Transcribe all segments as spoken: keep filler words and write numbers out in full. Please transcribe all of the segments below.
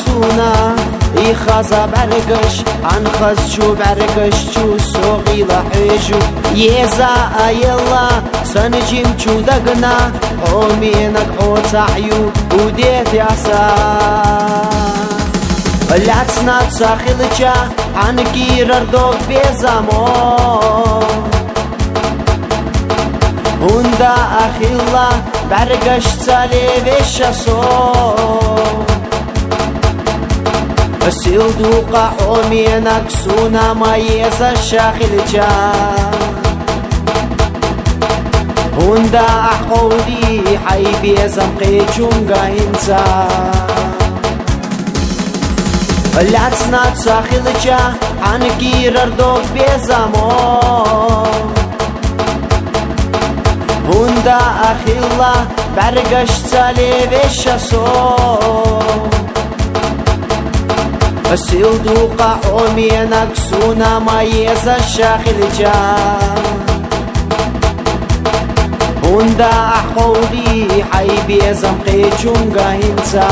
Суна ихаза бӀаргаш, гӀанхаз чу бӀаргаш чу, со гъила хьежу, еза аялла, сан жим чу дагна, хьо менаг хьо цахь ю, удет яса. Лаьцна ца хилча, гӀанкирар дог безамо. ХӀунда ахилла бӀаргаш ца левеша со. Сил дукъа хьо менаг суна ма еза шахилча. ХӀунда ахкъовли хьай безам кхечунга хӀинца. Лаьцна ца хилча, гӀанкирар дог безамо. ХӀунда ахилла бӀаргаш ца левеша со. Сил дукъа хьо менаг суна ма еза шахилча. ХӀунда ахкъовли хьай безам кхечунга хӀинца.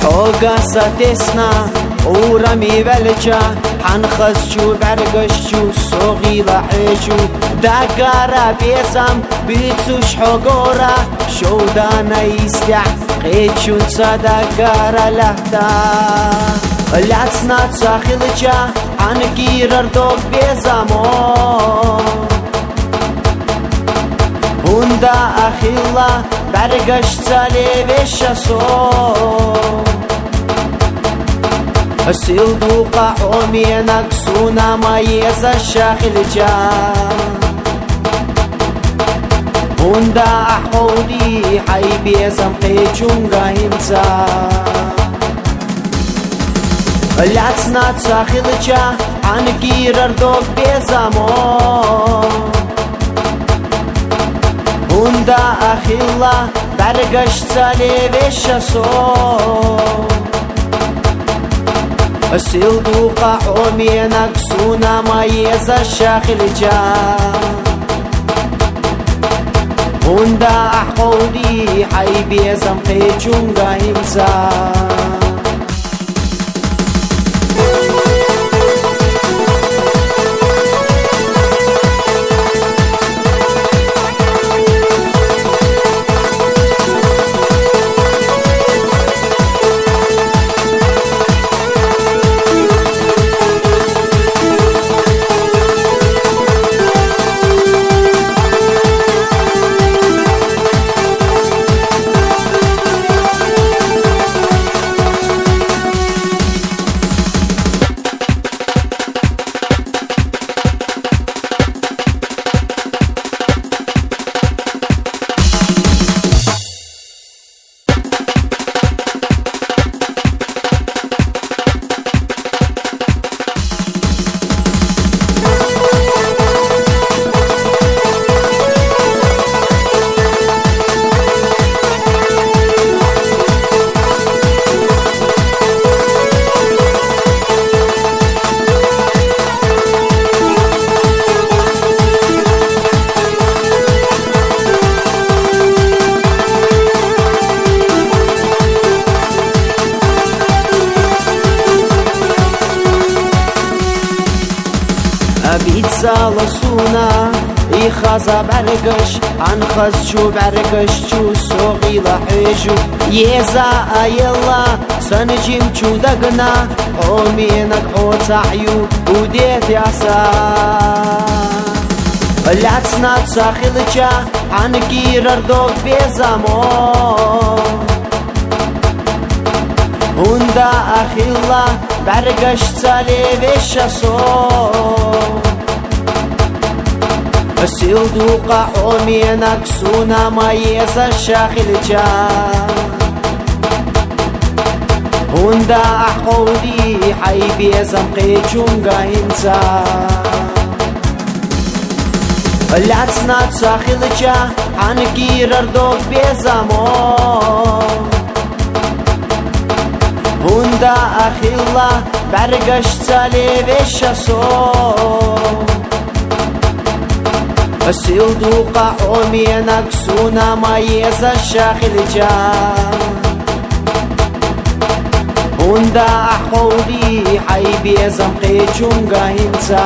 Хьога са тесна, урами велча, гӀанхаз чу бӀаргаш чу, со гъила хьежу, дагара безам бицуш хьогора, шовдана истя, кхечунца дагара лахта. Лаьцна ца хилча, гӀанкирар дог безамо. ХӀунда ахилла бӀаргаш ца левеша со. Сил дукъа хьо менаг суна ма еза шахилча. ХӀунда ахкъовли хьай безам кхечунга хӀинца. Лаьцна ца хилча, гӀанкирар дог безамо. ХӀунда ахилла бӀаргаш ца левеша со. Сил дукъа хьо менаг суна ма еза шахилча. ХӀунда ахкъовли хьай безам кхечунга хӀинца. Абицала суна ихаза бӀаргаш, гӀанхаз чу бӀаргаш чу, со гъила хьежу, еза аялла, сан жим чу дагна, хьо менаг хьо цахь ю, удет яса. Лаьцна ца хилча, гӀанкирар дог безамо. ХӀунда ахилла бӀаргаш ца левеша со. Сил дукъа хьо менаг суна ма еза шахилча. ХӀунда ахӀ къовлий хьай безам кхечунга хӀинца? Лаьцна ца хилча, хьан кийрара дог безамо. ХӀунда ахилла бӀаргаш ца левеша со. Сил дукха хьо менаг суна ма еза шахилча. ХӀунда ахӀ къовлий хьай безам кхечунга хӀинца?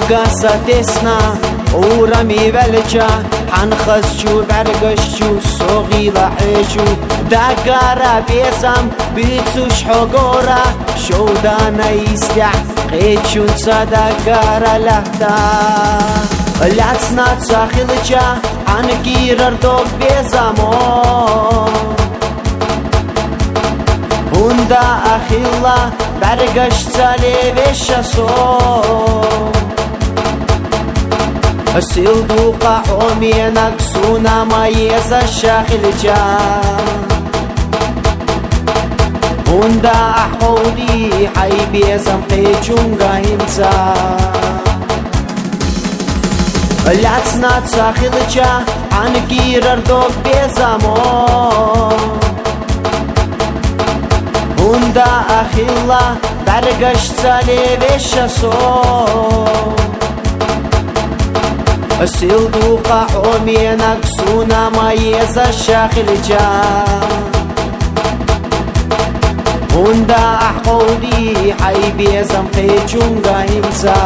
Хьога са тесна урами велча, хьан хазчу бӀаргашчу со гӀила хьечу, дагара безам бицуш хьогора, шовдана истя кхечунца дагара лахта. Лаьцна ца хилча, хьан кийрара дог безамо. ХӀунда ахилла бӀаргаш ца левеша со. Сил дукха хьо менаг суна ма еза шахилча. ХӀунда ахӀ къовлий хьай безам кхечунга хӀинца? Лаьцна ца хилча, хьан кийрара дог безамо. ХӀунда ахилла бӀаргаш ца левеша со. Сил дукха хьо менаг суна ма еза шахилча. ХӀунда ахӀ къовлий хьай безам кхечунга хӀинца?